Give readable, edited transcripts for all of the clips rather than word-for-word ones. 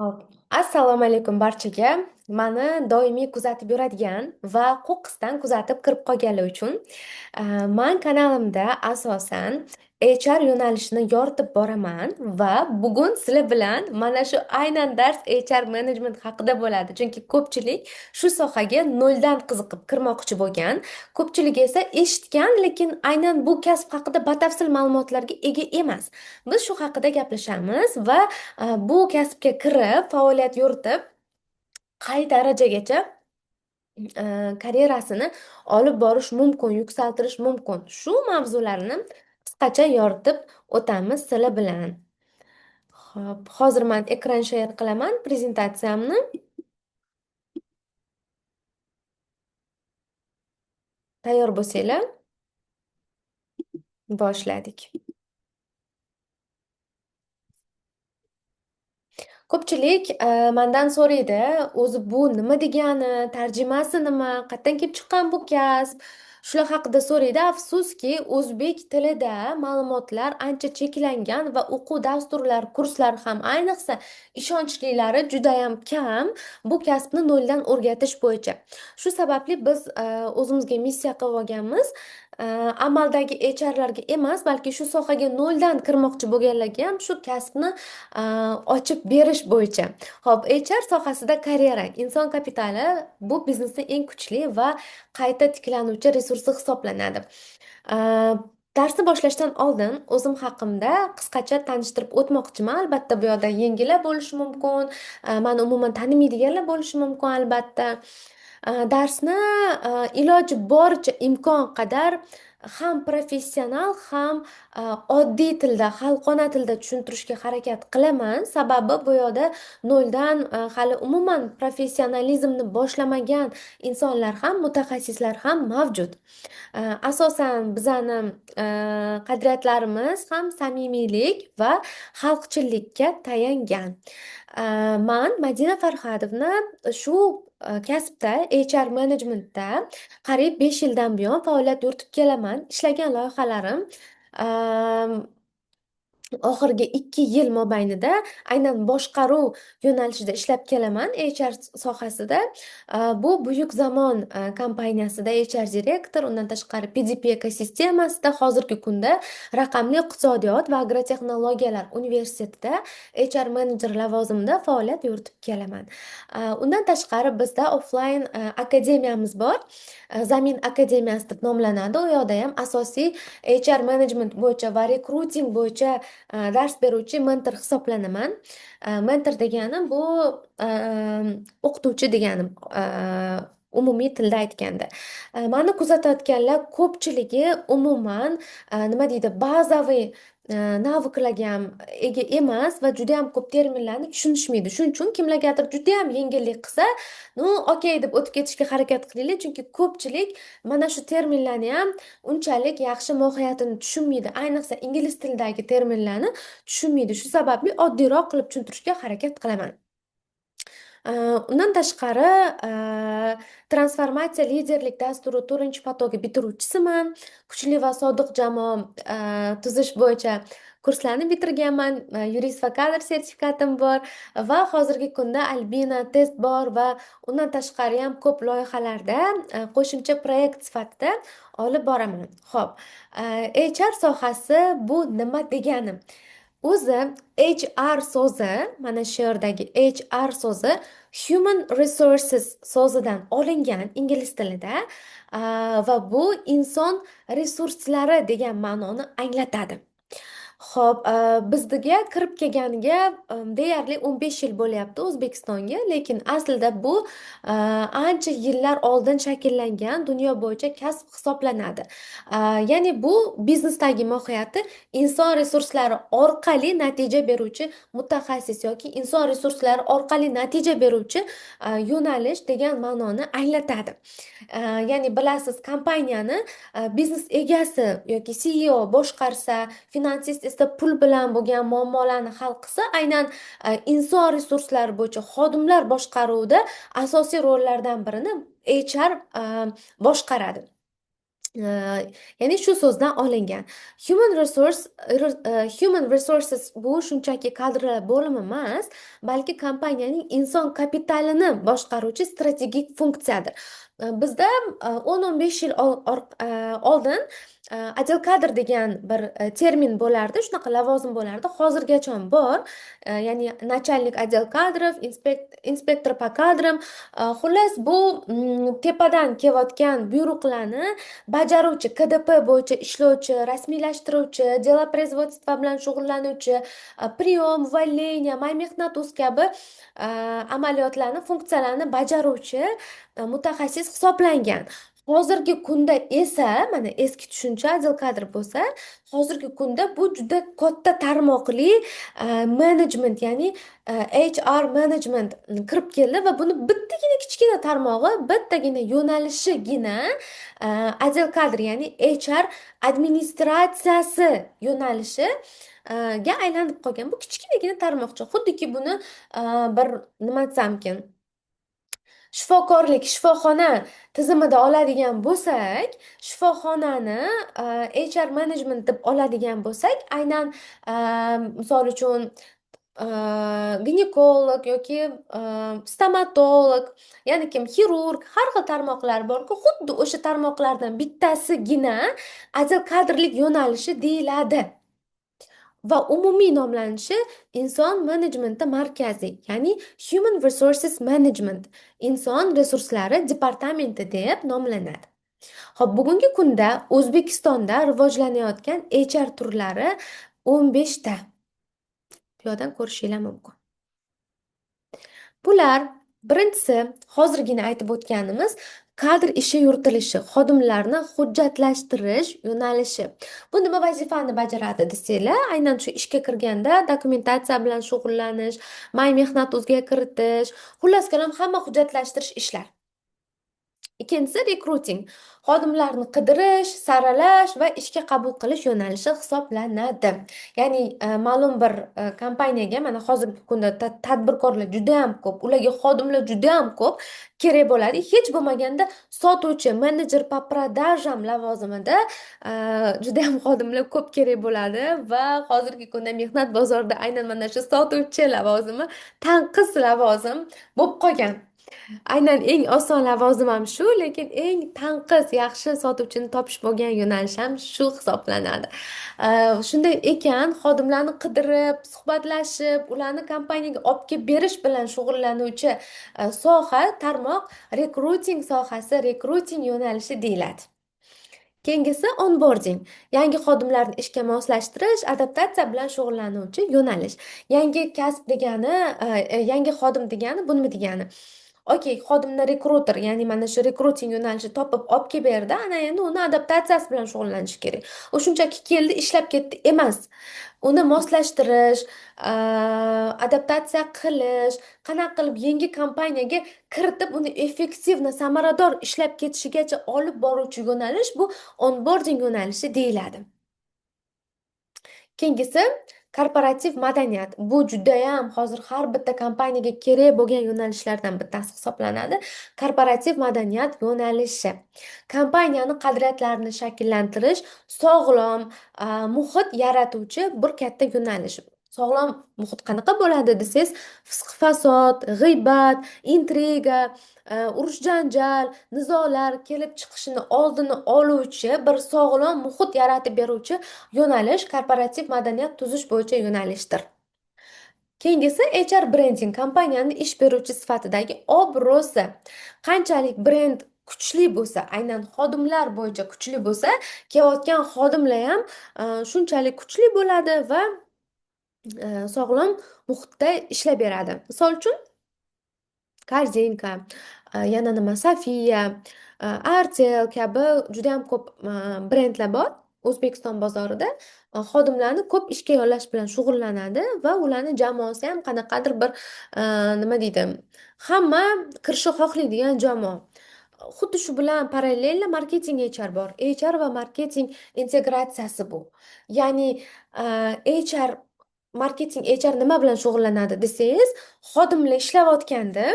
Hop. Assalomu alaykum barchaga. Mani doimiy kuzatib yuradigan va qo'qqisdan kuzatib kirib qolganlar uchun man kanalimda asosan HR yo'nalishini yoritib boraman va bugun sizlar bilan mana shu aynan dars HR management haqida bo'ladi. Chunki ko'pchilik shu sohaga noldan qiziqib kirmoqchi bo'lgan, ko'pchilik esa eshitgan, lekin aynan bu kasb haqida batafsil ma'lumotlarga ega emas. Biz shu haqida gaplashamiz va bu kasbga kirib, faoliyat yuritib, qay darajagacha karyerasini olib borish mumkin, yuksaltirish mumkin. Shu mavzularni qisqacha yoritib o'tamiz sizlar bilan. Xo'p, hozir men ekran share qilaman prezentatsiyamni. Tayyor bo'lsanglar, boshladik. Ko'pchilik mandan so'raydi, o'zi bu nima degani, tarjimasi nima, qayerdan kelib chiqqan bu kasb? Shular haqida so'raydi. Afsuski, o'zbek tilida ma'lumotlar ancha cheklangan va o'quv dasturlari, kurslar ham ayniqsa ishonchlilari juda ham kam bu kasbni noldan o'rgatish bo'yicha. Shu sababli biz o'zimizga missiya qilib olganmiz. Amaldagi HRlarga emas, balki shu sohaga noldan kirmoqchi bo'lganlarga ham shu kasbni ochib berish bo'yicha. Xo'p, HR sohasida karyera, inson kapitali bu biznesning eng kuchli va qayta tiklanuvchi resursi hisoblanadi. Darsni boshlashdan oldin o'zim haqimda qisqacha tanishtirib o'tmoqchiman. Albatta bu yerda yengillar bo'lishi mumkin, mani umuman tanimaydiganlar bo'lishi mumkin albatta. Darsni iloji boricha imkon qadar ham professional, ham oddiy tilda, xalqona tilda tushuntirishga harakat qilaman. Sababi bu yerda noldan hali umuman professionalizmni boshlamagan insonlar ham, mutaxassislar ham mavjud. Asosan bizani qadriyatlarimiz ham samimiylik va xalqchillikka tayangan. Man Madina Farhadovna shu kasbda HR managementda qariyb 5 yildan buyon faoliyat yuritib kelaman. Ishlagan loyihalarim oxirgi 2 yil mobaynida aynan boshqaruv yo'nalishida ishlab kelaman HR sohasida. Bu Buyuk Zamon kompaniyasida HR direktor, undan tashqari PDP ekosistemasida hozirgi kunda raqamli iqtisodiyot va agrotexnologiyalar universitetida HR menejer lavozimida faoliyat yuritib kelaman. Undan tashqari bizda offline akademiyamiz bor. Zamin akademiyasi deb nomlanadi. U yoqda ham asosiy HR management bo'yicha va rekruting bo'yicha dars beruvchi mentor hisoblanaman. Mentor degani bu o'qituvchi deganim, umumiy tilda aytganda. Mani kuzatayotganlar ko'pchiligi umuman nima deydi, bazaviy навыкlarga ham ega emas va juda ham ko'p terminlarni tushunishmaydi. Shuning uchun kimlargadir juda ham yengillik qilsa, ну, okey deb o'tib ketishga harakat qilinglar, chunki ko'pchilik mana shu terminlarni ham unchalik yaxshi mohiyatini tushunmaydi. Ayniqsa ingliz tilidagi terminlarni tushunmaydi. Shu sababli oddiyroq qilib tushuntirishga harakat qilaman. Undan tashqari transformatsiya liderlik dasturi 4-potoki bitiruvchisiman. Kuchli va sodiq jamoa tuzish bo'yicha kurslarni bitirganman. Yurist va kadr sertifikatim bor va hozirgi kunda Albina test bor va undan tashqari ham ko'p loyihalarda qo'shimcha proyekt sifatida olib boraman. Xo'p, HR sohasi bu nima degani? O'zi HR so'zi, mana shu yerdagi HR so'zi human resources so'zidan olingan ingliz tilida va bu inson resurslari degan ma'noni anglatadi. Xo'p, bizga kirib kelganiga deyarli 15 yil bo'lyapti O'zbekistonga, lekin aslida bu ancha yillar oldin shakllangan dunyo bo'yicha kasb hisoblanadi. Ya'ni bu biznesdagi mohiyati inson resurslari orqali natija beruvchi mutaxassis yoki inson resurslari orqali natija beruvchi yo'nalish degan ma'noni anglatadi. Ya'ni bilasiz, kompaniyani biznes egasi yoki CEO boshqarsa, finansist esa pul bilan bo'lgan muammolarni hal qilsa, aynan inson resurslari bo'yicha xodimlar boshqaruvida asosiy rollardan birini HR boshqaradi. Ya'ni shu so'zdan olingan. Human resource, human resources bu shunchaki kadrlar bo'limi emas, balki kompaniyaning inson kapitalini boshqaruvchi strategik funksiyadir. Bizda 10-15 yil oldin отдел кадр degan bir termin bo'lardi, shunaqa lavozim bo'lardi, hozirgacha bor. Ya'ni начальник отдел кадров, инспектор по кадрам. Xullas, bu tepadan kelayotgan buyruqlarni bajaruvchi, КДП bo'yicha ishlovchi, rasmiylashtiruvchi, делопроизводство bilan shug'ullanuvchi, прием, увольнение, my mehnat uz kabi amaliyotlarni, funksiyalarni bajaruvchi mutaxassis hisoblangan. Hozirgi kunda esa, mana, eski tushuncha отдел кадр bo'lsa, hozirgi kunda bu juda katta tarmoqli menejment, ya'ni HR management kirib keldi va buni bittagina kichkina tarmog'i, bittagina yo'nalishigina отдел кадр, ya'ni HR administratsiyasi yo'nalishi ga aylanib qolgan. Bu kichkinagina tarmoqcha, xuddiki buni bir, nima desamkin, shifokorlik, shifoxona tizimida oladigan bo'lsak, shifoxonani HR management deb oladigan bo'lsak, aynan misol uchun, ginekolog yoki stomatolog, ya'ni kim, xirurg, har xil tarmoqlar borku, xuddi o'sha tarmoqlardan bittasigina отдел kadrlik yo'nalishi deyiladi va umumiy nomlanishi inson menejmenti markazi, ya'ni Human Resources Management, inson resurslari departamenti deb nomlanadi. Xo'p, bugungi kunda O'zbekistonda rivojlanayotgan HR turlari 15 ta. Bu yoqdan ko'rishinglar mumkin. Bular: birinchisi, hozirgina aytib o'tganimiz, kadr ishi yuritilishi, xodimlarni hujjatlashtirish yo'nalishi. Bu nima vazifani bajaradi desanglar, aynan shu ishga kirganda dokumentatsiya bilan shug'ullanish, my mehnat uzga kiritish, xullas kalom, hamma hujjatlashtirish ishlar. Ikkinchisi, rekruting. Xodimlarni qidirish, saralash va ishga qabul qilish yo'nalishi hisoblanadi. Ya'ni ma'lum bir kompaniyaga, mana, hozirgi kunda tadbirkorlar juda ham ko'p, ularga xodimlar juda ham ko'p kerak bo'ladi. Hech bo'lmaganda sotuvchi, менеджер по продажам lavozimida juda ham xodimlar ko'p kerak bo'ladi va hozirgi kunda mehnat bozorida aynan mana shu sotuvchi lavozimi tanqis lavozim bo'lib qolgan. Aynan eng oson lavozim ham shu, lekin eng tanqis, yaxshi sotuvchini topish bo'lgan yo'nalish ham shu hisoblanadi. Shunday ekan, xodimlarni qidirib, suhbatlashib, ularni kompaniyaga olib kelib berish bilan shug'ullanuvchi soha, tarmoq rekruting sohasi, rekruting yo'nalishi deyiladi. Keyingisi onboarding. Yangi xodimlarni ishga moslashtirish, adaptatsiya bilan shug'ullanuvchi yo'nalish. Yangi kasb degani, yangi xodim degani bu nima degani? Okey, xodimni rekruter, ya'ni mana shu rekruting yo'nalishi topib olib kelib berdi, ana endi uni adaptatsiyasi bilan shug'ullanish kerak. U shunchaki keldi, ishlab ketdi emas. Uni moslashtirish, adaptatsiya qilish, qanaqa qilib yangi kompaniyaga kiritib, uni эффективно, samarador ishlab ketishigacha olib boruvchi yo'nalish bu onboarding yo'nalishi deyiladi. Keyingisi korporativ madaniyat. Bu judayam hozir har bitta kompaniyaga kerak bo'lgan yo'nalishlardan bittasi hisoblanadi. Korporativ madaniyat yo'nalishi. Kompaniyani qadriyatlarini shakllantirish, sog'lom muhit yaratuvchi bir katta yo'nalish. Sog'lom muhit qanaqa bo'ladi desangiz, fisq fasod, g'iybat, intriga, urush janjal, nizolar kelib chiqishini oldini oluvchi bir sog'lom muhit yaratib beruvchi yo'nalish korporativ madaniyat tuzish bo'yicha yo'nalishdir. Keyingisi HR brending, kompaniyani ish beruvchi sifatidagi obro'si. Qanchalik brend kuchli bo'lsa, aynan xodimlar bo'yicha kuchli bo'lsa, kelayotgan xodimlar ham shunchalik kuchli bo'ladi va sog'lom muhitda ishlab beradi. Misol uchun, Korzinka, yana nima, Sofiya, Artel kabi juda ham ko'p brendlar bor O'zbekiston bozorida. Xodimlarni ko'p ishga yollash bilan shug'ullanadi va ularni jamoasi ham qanaqadir bir, nima deydi, hamma kirishni xohlaydigan jamoa. Xuddi shu bilan параллельно marketing HR bor. HR va marketing integratsiyasi bu. Ya'ni HR, marketing HR nima bilan shug'ullanadi desangiz, xodimlar ishlayotganda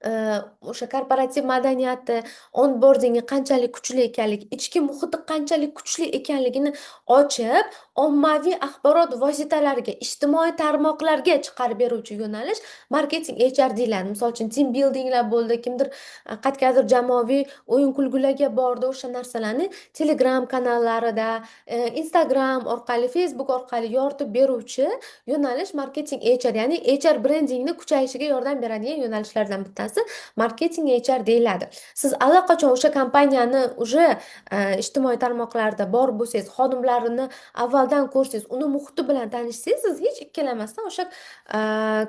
O'sha korporativ madaniyati, onboardingi qanchalik kuchli ekanligi, ichki muhiti qanchalik kuchli ekanligini ochib, ommaviy axborot vositalariga, ijtimoiy tarmoqlarga chiqarib beruvchi yo'nalish marketing HR deyiladi. Misol uchun, team buildinglar bo'ldi, kimdir qayergadir jamoaviy o'yin kulgularga bordi, o'sha narsalarni Telegram kanallarida, Instagram orqali, Facebook orqali yoritib beruvchi yo'nalish marketing HR, ya'ni HR brendingni kuchayishiga yordam beradigan yo'nalishlardan bittasi marketing HR deyiladi. Siz allaqachon o'sha kompaniyani уже ijtimoiy tarmoqlarda bor bo'lsangiz, xodimlarini avvaldan ko'rsangiz, uni muhiti bilan tanishsangiz, siz hech ikkilanmasdan o'sha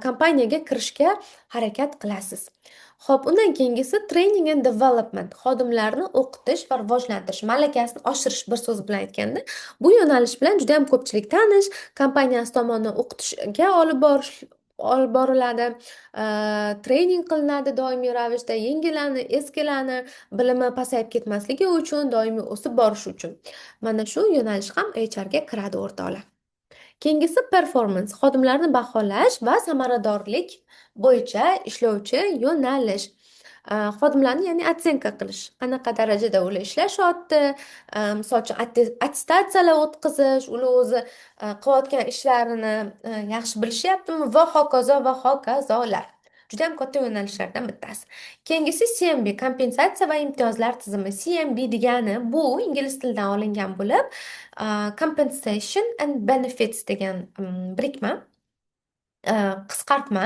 kompaniyaga kirishga harakat qilasiz. Xo'p, undan keyingisi training and development, xodimlarni o'qitish va rivojlantirish, malakasini oshirish, bir so'z bilan aytganda. Bu yo'nalish bilan juda ham ko'pchilik tanish, kompaniyasi tomonidan o'qitishga olib boriladi, trening qilinadi doimiy ravishda, yangilarni, eskilarni bilimi pasayib ketmasligi uchun, doimiy o'sib borishi uchun. Mana shu yo'nalish ham HRga kiradi, o'rtoqlar. Keyingisi performance, xodimlarni baholash va samaradorlik bo'yicha ishlovchi yo'nalish. Xodimlarni, ya'ni оценка qilish, qanaqa darajada ular ishlashyapti, misol uchun, attestatsiyalar o'tkazish, ular o'zi qilayotgan ishlarini yaxshi bilishyaptimi va hokazo va hokazolar. Juda ham katta yo'nalishlardan bittasi. Keyingisi CMB, kompensatsiya va imtiyozlar tizimi. CMB degani bu ingliz tilidan olingan bo'lib, compensation and benefits degan birikma, qisqartma.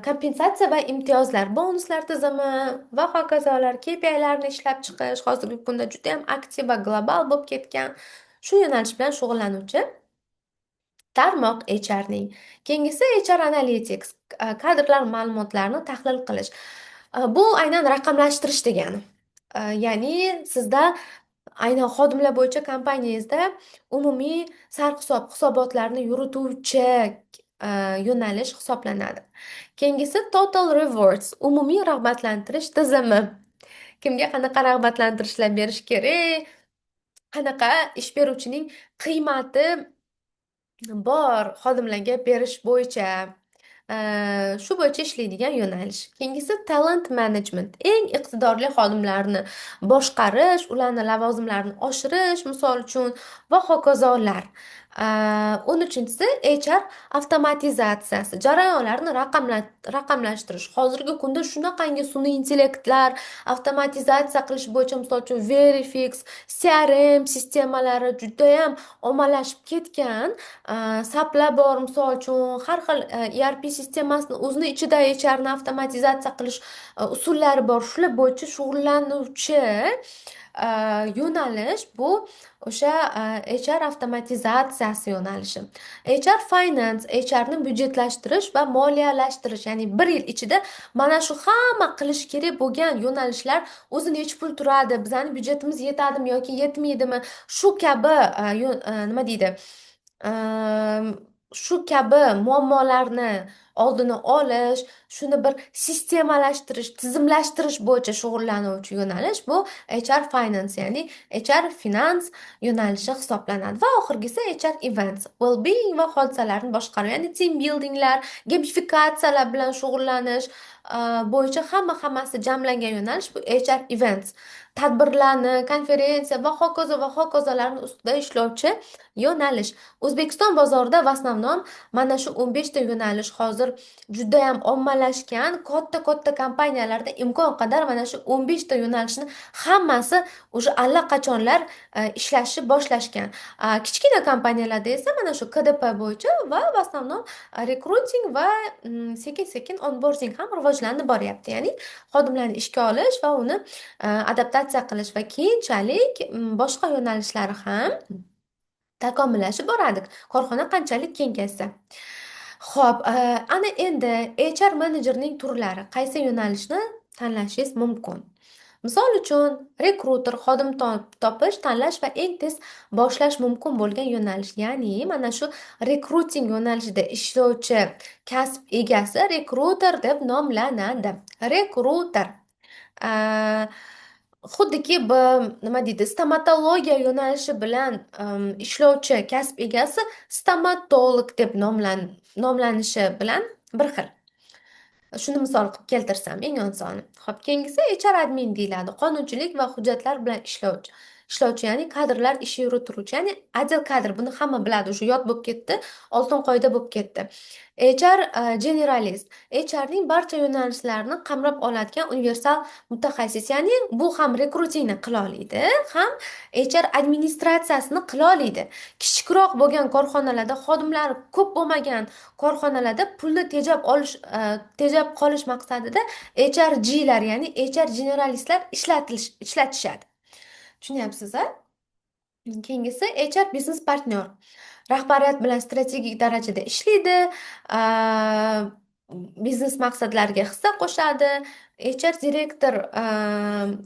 Kompensatsiya va imtiyozlar, bonuslar tizimi va hokazolar, KPIlarni ishlab chiqish hozirgi kunda juda ham aktiv va global bo'lib ketgan shu yo'nalish bilan shug'ullanuvchi tarmoq HRning. Keyingisi HR Analytics, kadrlar ma'lumotlarini tahlil qilish. Bu aynan raqamlashtirish degani. Ya'ni sizda aynan xodimlar bo'yicha kompaniyangizda umumiy sarhisob hisobotlarni yurituvchi yo'nalish hisoblanadi. Keyingisi Total Rewards, umumiy rag'batlantirish tizimi. Kimga qanaqa rag'batlantirishlar berish kerak, qanaqa ish beruvchining qiymati bor xodimlarga berish bo'yicha, shu bo'yicha ishlaydigan yo'nalish. Keyingisi talent management, eng iqtidorli xodimlarni boshqarish, ularni lavozimlarini oshirish, misol uchun, va hokazolar. 13-inchisi HR avtomatizatsiyasi, jarayonlarni raqamlashtirish. Hozirgi kunda shunaqangi sun'iy intellektlar, avtomatizatsiya qilish bo'yicha, misol uchun, Verifix, CRM sistemalari judayam ommalashib ketgan. SAPlar bor, misol uchun, har xil ERP sistemasini o'zini ichida HRni avtomatizatsiya qilish usullari bor. Shular bo'yicha shug'ullanuvchi yo'nalish bu o'sha HR avtomatizatsiyasi yo'nalishi. HR Finance, HRni byudjetlashtirish va moliyalashtirish, ya'ni bir yil ichida mana shu hamma qilish kerak bo'lgan yo'nalishlar o'zi nechi pul turadi, bizani byudjetimiz yetadimi yoki yetmaydimi, shu kabi nima deydi, shu kabi muammolarni oldini olish, shuni bir sistemalashtirish, tizimlashtirish bo'yicha shug'ullanuvchi yo'nalish bu HR Finance, ya'ni HR finance yo'nalishi hisoblanadi. Va oxirgisi HR Events, well-being va hodisalarni boshqaruv, ya'ni team buildinglar, gamifikatsiyalar bilan shug'ullanish bo'yicha hamma hammasi jamlangan yo'nalish bu HR Events. Tadbirlarni, konferensiya va hokazo va hokazolarni ustida ishlovchi yo'nalish. O'zbekiston bozorida в основном mana shu 15 ta yo'nalish hozir judayam ommalashgan. Katta katta kompaniyalarda imkon qadar mana shu 15 ta yo'nalishni hammasi уже allaqachonlar ishlashni boshlashgan. Kichkina kompaniyalarda esa mana shu KDP bo'yicha va в основном rekruting va sekin sekin onboarding ham rivojlanib boryapti. Ya'ni xodimlarni ishga olish va uni adaptatsiya qilish va keyinchalik boshqa yo'nalishlari ham takomillashib boradi, korxona qanchalik kengaysa. Xo'p, ana endi HR menejerning turlari, qaysi yo'nalishni tanlashingiz mumkin? Misol uchun, rekruter, xodim topish, tanlash va eng tez boshlash mumkin bo'lgan yo'nalish. Ya'ni mana shu rekruting yo'nalishida ishlovchi kasb egasi rekruter deb nomlanadi. Rekruter. Xuddiki bu nima deydi, stomatologiya yo'nalishi bilan ishlovchi kasb egasi stomatolog deb nomlanishi bilan bir xil. Shuni misol qilib keltirsam eng osoni. Xo'p, keyingisi HR admin deyiladi. Qonunchilik va hujjatlar bilan ishlovchi, ya'ni kadrlar ishi yurituvchi, ya'ni отдел кадр. Buni hamma biladi, уже yod bo'lib ketdi, oltin qoida bo'lib ketdi. HR generalist, HRning barcha yo'nalishlarini qamrab oladigan universal mutaxassis, ya'ni bu ham rekrutingni qila oladi, ham HR administratsiyasini qila oladi. Kichikroq bo'lgan korxonalarda, xodimlari ko'p bo'lmagan korxonalarda pulni tejab olish, tejab qolish maqsadida HRGlar, ya'ni HR generalistlar ishlatishadi. Tushunyapsiz, a? Keyingisi HR business partner. Rahbariyat bilan strategik darajada ishlaydi, biznes maqsadlariga hissa qo'shadi. HR direktor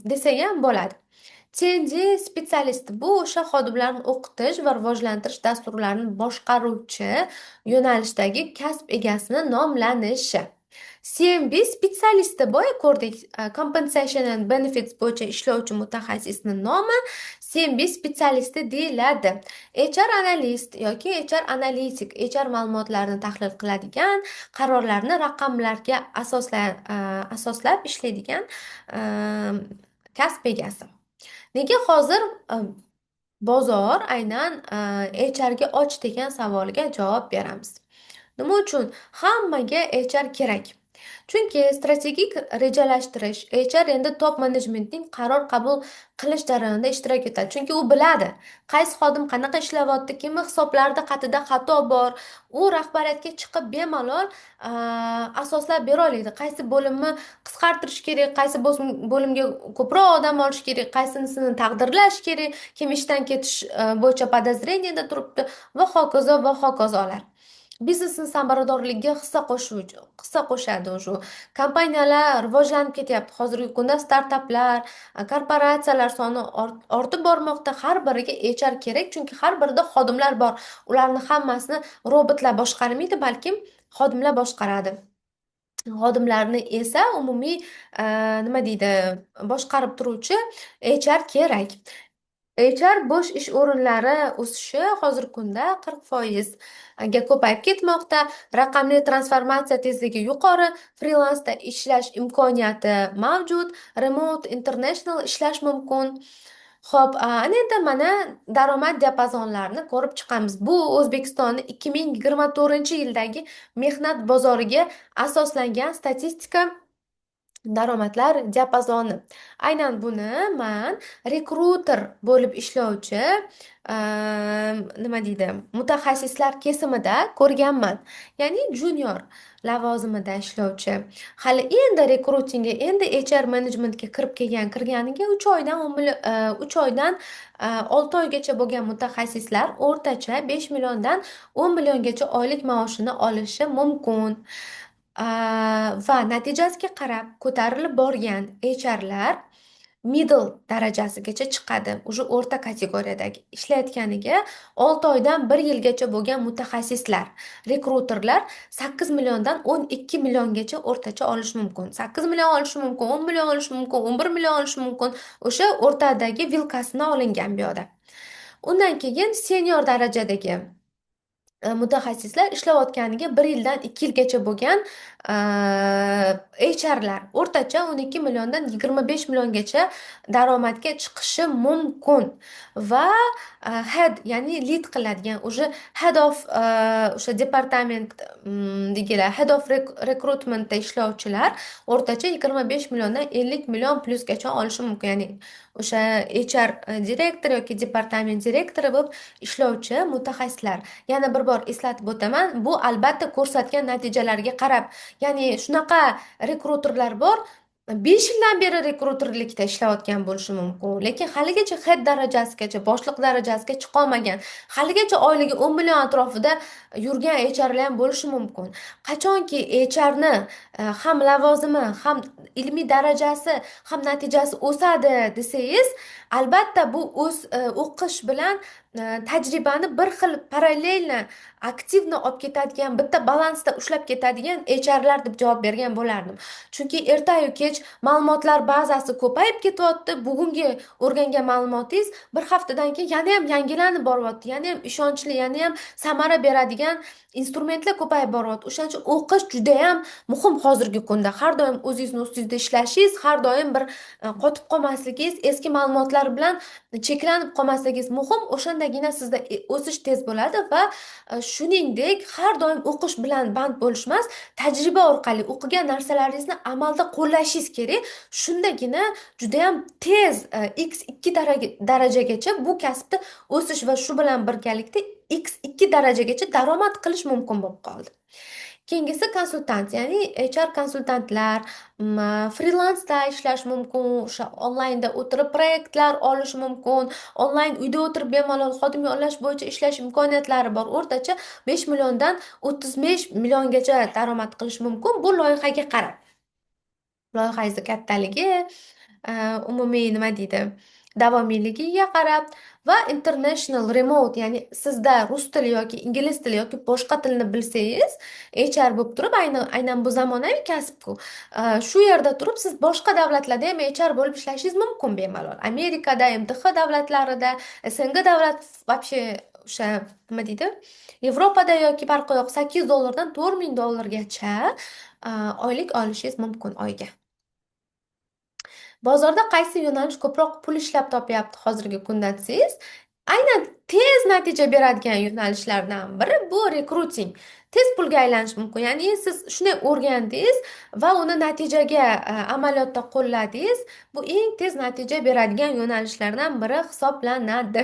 desak ham bo'ladi. T&D специалист, bu o'sha xodimlarni o'qitish va rivojlantirish dasturlarini boshqaruvchi yo'nalishdagi kasb egasini nomlanishi. C&B специалист i, boya ko'rdik, compensation and benefits bo'yicha ishlovchi mutaxassisni nomi C&B специалист i deyiladi. HR analist yoki HR analitik, HR ma'lumotlarini tahlil qiladigan, qarorlarni raqamlarga asoslab ishlaydigan kasb egasi. Nega hozir bozor aynan HRga och degan savolga javob beramiz. Nima uchun hammaga HR kerak? Chunki strategik rejalashtirish, HR endi top menejmentning qaror qabul qilish jarayonida ishtirok etadi. Chunki u biladi, qaysi xodim qanaqa ishlayapti, kimni hisoblarida qatida xato bor. U rahbariyatga chiqib bemalol asoslab bera oladi. Qaysi bo'limni qisqartirish kerak, qaysi bo'limga ko'proq odam olish kerak, qaysinisini taqdirlash kerak, kim ishdan ketish bo'yicha подозрение da turibdi va hokazo va hokazolar. Biznesni samaradorligiga hissa qo'shadi. Уже kompaniyalar rivojlanib ketyapti. Hozirgi kunda startaplar, korporatsiyalar soni ortib bormoqda. Har biriga HR kerak, chunki har birida xodimlar bor. Ularni hammasini robotlar boshqarmaydi, balkim xodimlar boshqaradi. Xodimlarni esa umumiy nima deydi, boshqarib turuvchi HR kerak. HR bo'sh ish o'rinlari o'sishi hozirgi kunda 40%ga ko'payib ketmoqda. Raqamli transformatsiya tezligi yuqori, frilansda ishlash imkoniyati mavjud, remote, international ishlash mumkin. Xo'p, ana endi mana daromad diapazonlarini ko'rib chiqamiz. Bu O'zbekistonni 2024-yildagi mehnat bozoriga asoslangan statistika, daromadlar diapazoni. Aynan buni man rekruter bo'lib ishlovchi nima deydi, mutaxassislar kesimida ko'rganman. Ya'ni junior lavozimida ishlovchi, hali endi rekrutingga, endi HR menejmentga kirib kelgan, kirganiga 3 oydan 10 million, 3 oydan 6 oygacha bo'lgan mutaxassislar o'rtacha 5 milliondan 10 milliongacha oylik maoshini olishi mumkin. Va natijasiga qarab ko'tarilib borgan HRlar middle darajasigacha chiqadi. Уже o'rta kategoriyadagi ishlayotganiga 6 oydan 1 yilgacha bo'lgan mutaxassislar, rekruterlar 8 milliondan 12 milliongacha o'rtacha olishi mumkin. 8 million olishi mumkin, 10 million olishi mumkin, 11 million olishi mumkin. O'sha o'rtadagi вилка sini olingan bu yoqda. Undan keyin senior darajadagi mutaxassislar, ishlayotganiga 1 yildan 2 yilgacha bo'lgan HRlar o'rtacha 12 milliondan 25 milliongacha daromadga chiqishi mumkin. Va head, ya'ni lead qiladigan, уже head of o'sha departament degilar, head of recruitmentda ishlovchilar o'rtacha 25 milliondan 50 million plyusgacha olishi mumkin, ya'ni o'sha HR direktor yoki departament direktori bo'lib ishlovchi mutaxassislar. Yana bir bor eslatib o'taman, bu albatta ko'rsatgan natijalarga qarab. Ya'ni shunaqa rekruterlar bor, 5 yildan beri rekruterlikda ishlayotgan bo'lishi mumkin, lekin haligacha head darajasigacha, boshliq darajasiga chiqolmagan, haligacha oyligi 10 million atrofida yurgan HRlar ham bo'lishi mumkin. Qachonki HRni ham lavozimi, ham ilmiy darajasi, ham natijasi o'sadi desangiz, albatta bu o'z o'qish bilan. Tajribani bir xil параллельно, активно olib ketadigan, bitta balansda ushlab ketadigan HRlar deb javob bergan bo'lardim. Chunki ertayu kech ma'lumotlar bazasi ko'payib ketyapti. Bugungi o'rgangan ma'lumotingiz bir haftadan keyin yana ham yangilanib boryapti, yana ham ishonchli, yana ham samara beradigan instrumentlar ko'payib boryapti. O'shaning uchun o'qish juda ham muhim hozirgi kunda. Har doim o'zingizni ustingizda ishlashingiz, har doim bir qotib qolmasligingiz, eski ma'lumotlar bilan cheklanib qolmasligingiz muhim. O'shandagina sizda o'sish tez bo'ladi va shuningdek, har doim o'qish bilan band bo'lish emas, tajriba orqali o'qigan narsalaringizni amalda qo'llashingiz kerak. Shundagina juda ham tez x2 darajagacha bu kasbda o'sish va shu bilan birgalikda x2 darajagacha daromad qilish mumkin bo'lib qoldi. Keyingisi konsultant, ya'ni HR konsultantlar, frilansda ishlash mumkin, o'sha onlaynda o'tirib proyektlar olish mumkin, onlayn uyda o'tirib bemalol xodim yollash bo'yicha ishlash imkoniyatlari bor. O'rtacha 5 milliondan 35 milliongacha daromad qilish mumkin bu loyihaga qarab. Loyihangizni kattaligi, umumiy nima deydi, davomiyligiga qarab va international remote, ya'ni sizda rus tili yoki ingliz tili yoki boshqa tilni bilsangiz, HR bo'lib turib, aynan bu zamonaviy kasb-ku. Shu yerda turib siz boshqa davlatlarda ham HR bo'lib ishlashingiz mumkin bemalol. Amerikada, MDH davlatlarida, SNG davlat, вообще o'sha nima deydi, Yevropada yoki farqi yo'q, 800 dollardan 4000 dollargacha oylik olishingiz mumkin oyga. Bozorda qaysi yo'nalish ko'proq pul ishlab topyapti hozirgi kunda desangiz, aynan tez natija beradigan yo'nalishlardan biri bu rekruting. Tez pulga aylanish mumkin. Ya'ni siz shunday o'rgandingiz va uni natijaga amaliyotda qo'lladingiz. Bu eng tez natija beradigan yo'nalishlardan biri hisoblanadi.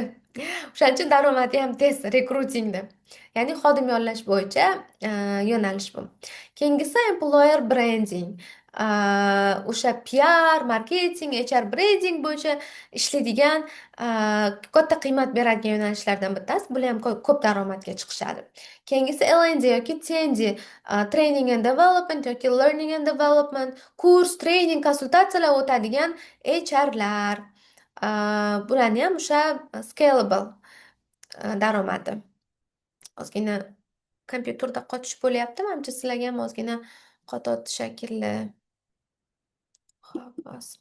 O'shaning uchun daromadi ham tez rekrutingda. Ya'ni xodim yollash bo'yicha yo'nalish bu. Keyingisi employer branding. O'sha PR, marketing, HR branding bo'yicha ishlaydigan, katta qiymat beradigan yo'nalishlardan bittasi. Bular ham ko'p daromadga chiqishadi. Keyingisi L&D yoki T&D, training and development yoki learning and development, kurs, training, konsultatsiyalar o'tadigan HRlar. Bularni ham o'sha scalable daromadi. Ozgina kompyuterda qotish bo'lyapti, manimcha sizlarga ham ozgina qotyapti shekilli. Xo'p, hozir.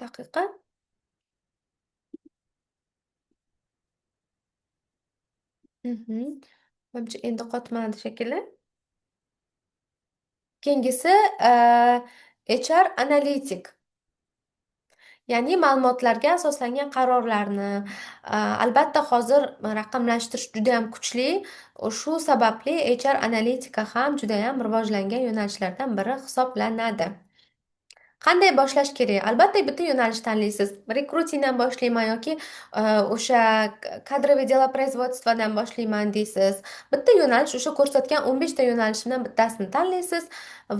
Daqiqa. Manimcha endi qotmadi shekilli. Keyingisi HR analitik. Ya'ni ma'lumotlarga asoslangan qarorlarni, albatta hozir raqamlashtirish juda ham kuchli. Shu sababli HR analitika ham juda ham rivojlangan yo'nalishlardan biri hisoblanadi. Qanday boshlash kerak? Albatta bitta yo'nalish tanlaysiz. Rekrutingdan boshlayman yoki o'sha кадровый дело производствоdan boshlayman deysiz. Bitta yo'nalish, o'sha ko'rsatgan 15 ta yo'nalishimdan bittasini tanlaysiz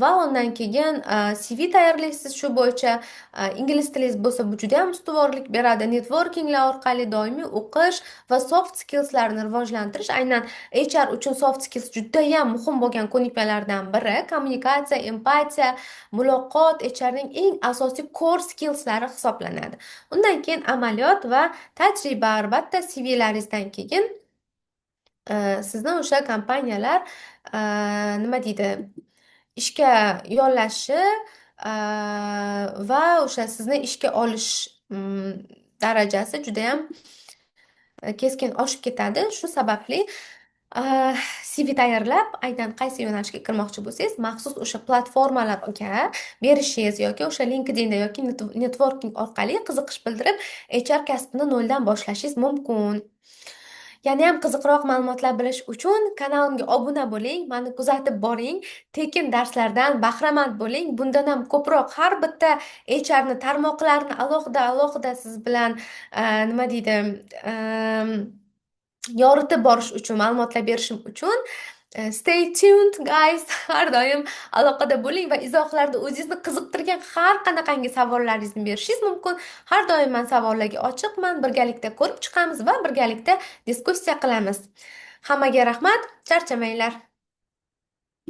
va undan keyin CV tayyorlaysiz shu bo'yicha. Ingliz tilingiz bo'lsa, bu juda ham ustuvorlik beradi. Networkinglar orqali doimiy o'qish va soft skillslarni rivojlantirish. Aynan HR uchun soft skills juda ham muhim bo'lgan ko'nikmalardan biri. Kommunikatsiya, empatiya, muloqot HRning eng asosiy core skillslari hisoblanadi. Undan keyin amaliyot va tajriba, albatta CVlaringizdan keyin sizni o'sha kompaniyalar nima deydi, ishga yollashi va o'sha sizni ishga olish darajasi judayam keskin oshib ketadi. Shu sababli CV tayyorlab, aynan qaysi yo'nalishga kirmoqchi bo'lsangiz, maxsus o'sha platformalarga berishingiz yoki o'sha LinkedInda yoki networking orqali qiziqish bildirib, HR kasbini noldan boshlashingiz mumkin. Yana ham qiziqroq ma'lumotlar bilish uchun kanalimga obuna bo'ling, mani kuzatib boring, tekin darslardan bahramand bo'ling. Bundan ham ko'proq har bitta HRni tarmoqlarini alohida alohida siz bilan nima deydi, yoritib borish uchun, ma'lumotlar berishim uchun stay tuned, guys. Har doim aloqada bo'ling va izohlarda o'zingizni qiziqtirgan har qanaqangi savollaringizni berishingiz mumkin. Har doim man savollarga ochiqman, birgalikda ko'rib chiqamiz va birgalikda diskussiya qilamiz. Hammaga rahmat, charchamanglar.